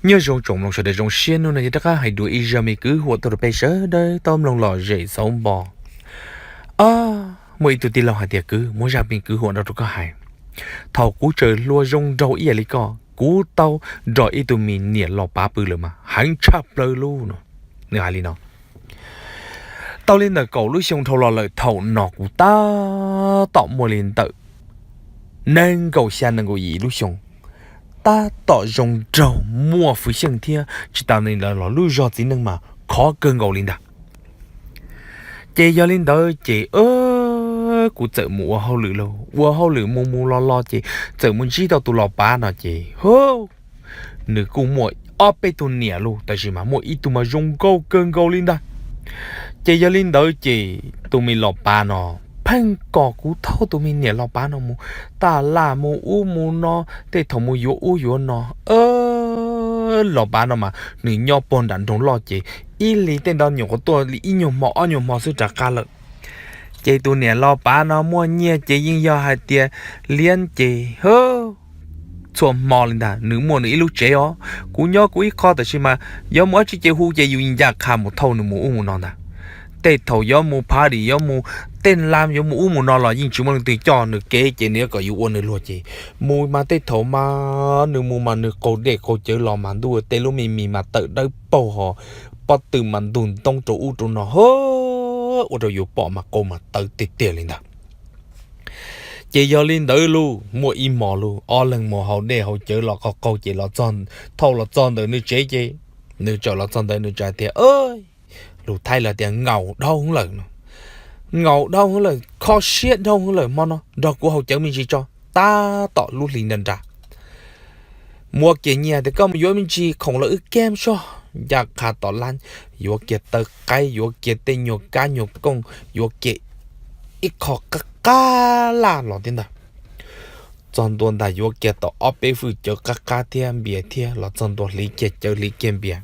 Nyob zoo tsoom mloog sawv daws, zoo siab hnub no yog rov qab hais dua ib zaj me kwv huam tuaj rau peb sawv daws tau mloog lom zem xauv npo. Ab, muaj ib tug tij laug hais tias, kwv, muab zaj me kwv huam no rau koj hais. Thaum kuv tseem hluas zoo nraug ib yam li koj, kuv tau nrog ib tug me niam los pav pw lawm mas heev tshaj plaws lub no. Nws hais li no. Tau li ntawm kaum lub xyoo dhau los lawm, thaum no kuv tab tom muaj li ntawm nees nkaum xya nees nkaum yim lub xyoo, tab tom zoo nraug muaj hwj xyeej thiab tsis tas li ntawd los lub zog txiv neej mas khov kawg nkaus li ntag. Ces yog li ntawd ces kuv txawm mus ua hauj lwm lauj, ua hauj lwm mus mus los los ces txawm mus ntsib tau tus los pav no ces, hu, nws kuj muaj ob peb tug niam lauj, tab sis mas muaj ib tug mas zoo nkauj kawg nkaus li ntag. Ces yog li ntawd ces tus me los pav no pheej kom kuv thauj tus me niam los pav no mus taj laj mus ub mus no, tej thaum mus yuav ub yuav no. Los pav no mas nws nyob puag nram nroog loj ces ib hlis tej ntawd nyuam qhuav tuaj li ib nyuag hmo ob nyuag hmo xwb rov qab lawm. Ces tus niam los pav no muaj nyiaj ces yeej yog hais tias liab ces, hu, txhua hmo li ntag. Nws muaj nws ib lub tsev os, kuv nyob kuv ib qho, tab sis mas yuav mus ua tsi ces hu ces yus ncaj qha mus thauj nws mus ub mus no ntag. Tej thaum yuav mus party, yuav mus tej laj, yuav mus ub mus no los yeej tsis muaj leej twg coj nws kev ces nws yuav kom yus ua nws luag ces mus mas tej thaum mas nws mus mas nws qaug dej qaug cawv los mas ntuj, tej lub me mis mas tawm dawb paug ho, pob tw mas ntug ntoob rau ub rau no, hu, ua rau yus pom mas qau mas tawv tiag tiag li ntag. Ces yog li ntawd lauj, muaj ib hmo lauj, ob leeg mus haus dej haus cawv los qaug qaug ces los txog, thauj los txog ntawm nws tsev ces nws txawm los txog ntawd nws txawm hais tias, lus Thaib lawv tias ngaum dhau lawm no, ngaum dhau lawm, kho siab dhau lawm, hmo no nrog kuv haus cawv me ntsis tso. Tab tom lub hli nra nra, mus ua kiag nyiaj tias koj mus yuav me ntsis khoom los wb kiag soj, ncaj qha tom lab, yuav kiag taw qaib, yuav kiag tej nyuag kab nyuag kooj, yuav kiag ib qho qab qab laj los thiab ntag. Txog ntua ntag yuav kiag tau ob peb hwj cawv qab qab thiab npias thiab, los txog ntua hliv kiag cawv hliv kiag npias,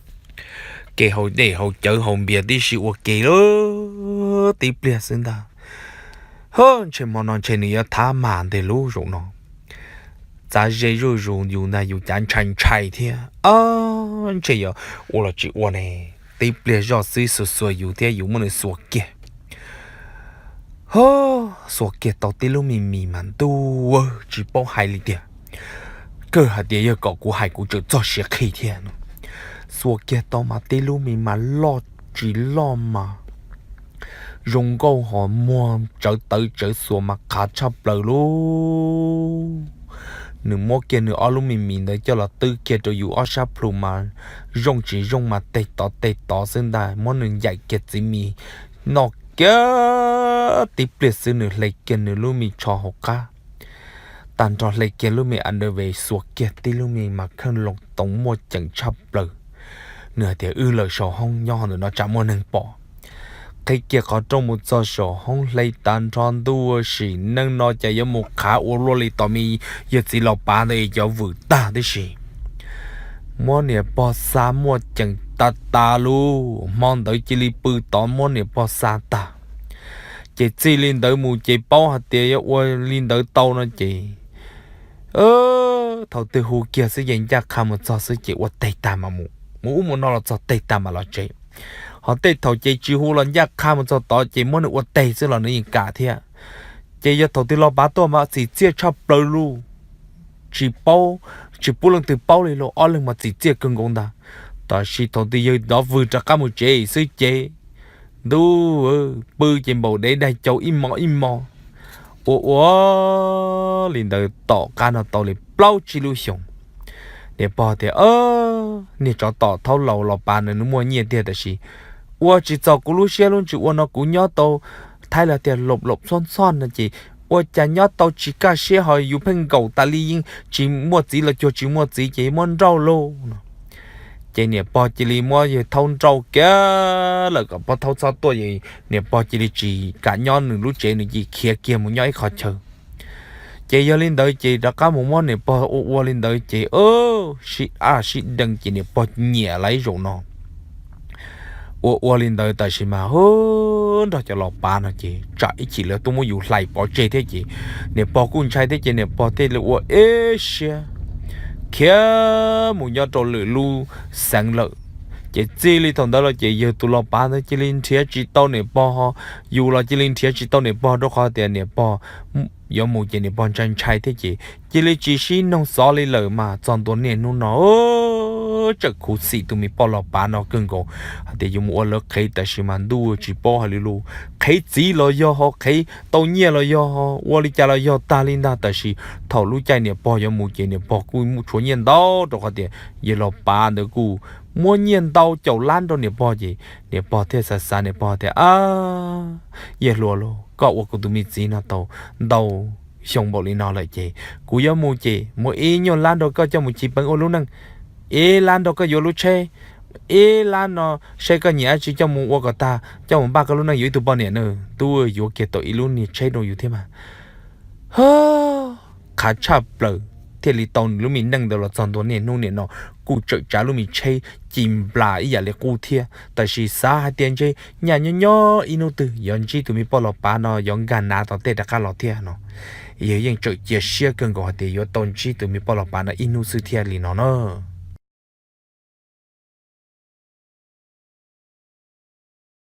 kev haus dej haus cawv haus npias tib si ua ke lawm tib pliag xwb ntag. Hu, ntshe hmo no ntshe nws yuav thav mas ntag lauj zaum no. Txav ze zuj zus yus ntag, yus cav ntshai ntshai thiab, ntshe yuav ua los tsis ua ne. Tib pliag zoj xwb xuas xuas yus thiab yus muab nws xuas kiag. Hu, xuas kiag tau tib lub me mis mas ntuj, tsis paub hais li tiag. Kawg hais tias yog kom kuv hais kuv tseem txog siav qhi thiab no. Xuas kiag tau mas tib lub me mas loj tsis loj mas zoo nkauj ho muag tsawv tawv tsawv xuas mas qhav tshaj plaws lauj. Nws muab kiag nws ob lub me mis ntawd coj los twb kiag rau yus ob sab plhu mas zoo tsis zoo mas teg tod teg tod xwb ntag. Muab nws ncaim kiag txiv mis noj kiag tib pliag xwb nws hle kiag nws lub me tsho hauv qab. Tag nrho hle kiag lub me underwear xuas kiag tib lub me mas kheej loo toov muaj ceem tshaj plaws. Nws hais tias wb lawm saum hoob nyob ntawm no tsam muaj neeg pom. Qhib kiag qhov rooj mus txog saum hoob hle tag nrho ntuj, sim neej no cas yuav mus qhav ua luaj li, tom me yawg txiv los pav ntawd cov vwm tag tib si. Muab niam pog xa muaj ceem tas tas lauj. Hmo ntawd cia li pw tod muab niam pog xa tag. Ces txij li ntawd mus ces paub hais tias yuav ua li ntawd tau no ces thaum twg hu kiag xwb ces ncaj qha mus txog xwb ces ua teg tag mas mus, mus ub mus no los txog teg tag mas los tsev. Ho tej thaum ces tsis hu los ncaj qha mus txog tod ces muab nws ua teg xwb los nws yeej kam thiab. Ces yog thaum twg los pav tuaj mas txim txiaj tshaj plaws lauj. Tsis paub, tsis pub leej twg paub li lauj, ob leeg mas txim txiaj kawg nkaus ntag. Tab sis thaum twg yawg ntov vwg rov qab mus tsev xwb ces ntuj, pw ces npaum dev daig cau ib mos ib mos. Ua ua li ntawd tom qab no tau li plaub tsib lub xyoos. Niam pog tias, niag tsov tom thaub laus los pav nws muaj nyiaj tiag tab sis ua tsis txaus kuv lub siab lub ntsws ua no kuv nyob tau, Thaib lawv tias lom lom txhob ntxhoj no ces ua cas nyob tau tsis kaj siab ho yus pheej nkaum tas li yeej tsis muaj txiv los cuag tsis muaj txiv ces muab nrauj lauj no. Ces niam pog cia li muab yawg thaub nrauj kiag lawm kom pog thaub txhob tuaj, niam pog cia li tsis kam nyob nws lub tsev, nws cia li khiav kiag mus nyob ib qhov chaw. Ces yog li ntawd ces rov qab mus muab niam pog ua ua li ntawd ces sib aj sib deev ces niam pog nyiam lawv zaum no. Ua ua li ntawd tab sis mas hu, nrog cov los pav no ces tsam ib chim lawv tuaj muab yus hlais pov tseg thiab ces niam pog kuj ntshai thiab ces niam pog thiaj li ua ib siab khiav mus nyob rau lwm lub xeev lawm. Ces txij li thaum ntawd los ces yawg tus los pav ntawd cia li nrhiav tsis tau niam pog, yus los cia li nrhiav tsis tau niam pog rau qhov tias niam pog yuav mus ces niam pog ntshai ntshai thiab ces cia li tsis sib noog xov li lawm mas txog ntua niaj hnub no tseem khuv xim tus me poj los pav no kawg nkaus. Hais tias yuav mus ua lawv qhev tab sis mas ntuj tsis paub hais li lus, qhev txiv los yog ho qhev tau nyiaj los yog ho ua li cas los yog tag li ntag tab sis thaum lub caij niam pog yuav mus ces niam pog kuj tshuav nyiaj ntau rau qhov tias yawg los pav ntawd kuj muab nyiaj ntau caum lab rau niam pog ces niam pog thiaj xav xav niam pog tias, Ab, yawg hluas lauj, koj ua kuv tus me txiv no tau ntau xyoo npaum li no lawm ces kuv yuav mus ces muab ib nyuag lab rau koj coj mus chiv peev ua lub neej, ib lab rau koj yuav lub tsheb, ib lab no seb koj nyiam dab tsi coj mus ua kom tag coj mus npaj koj lub neej yuav ib tug poj niam na. Tub yuav kiag tau ib lub niag tsheb rau yus thiab mas. Qhav tshaj plaws thiaj li tau nws lub me neej ntawd los txog ntua niaj hnub niam no kuj tseem tsav lub me tsheb ci nplas ib yam li qub thiab tab sis xav hais tias ntshe nyaj nyob nyob ib hnub twg yuav ntsib tus me poj los pav no yuav nkag nav tom tej rov qab los thiab no. Yawg yeej tseem cia siab kawg nkaus hais tias yuav tau ntsib tus me poj los pav no ib hnub xwb thiaj li no na.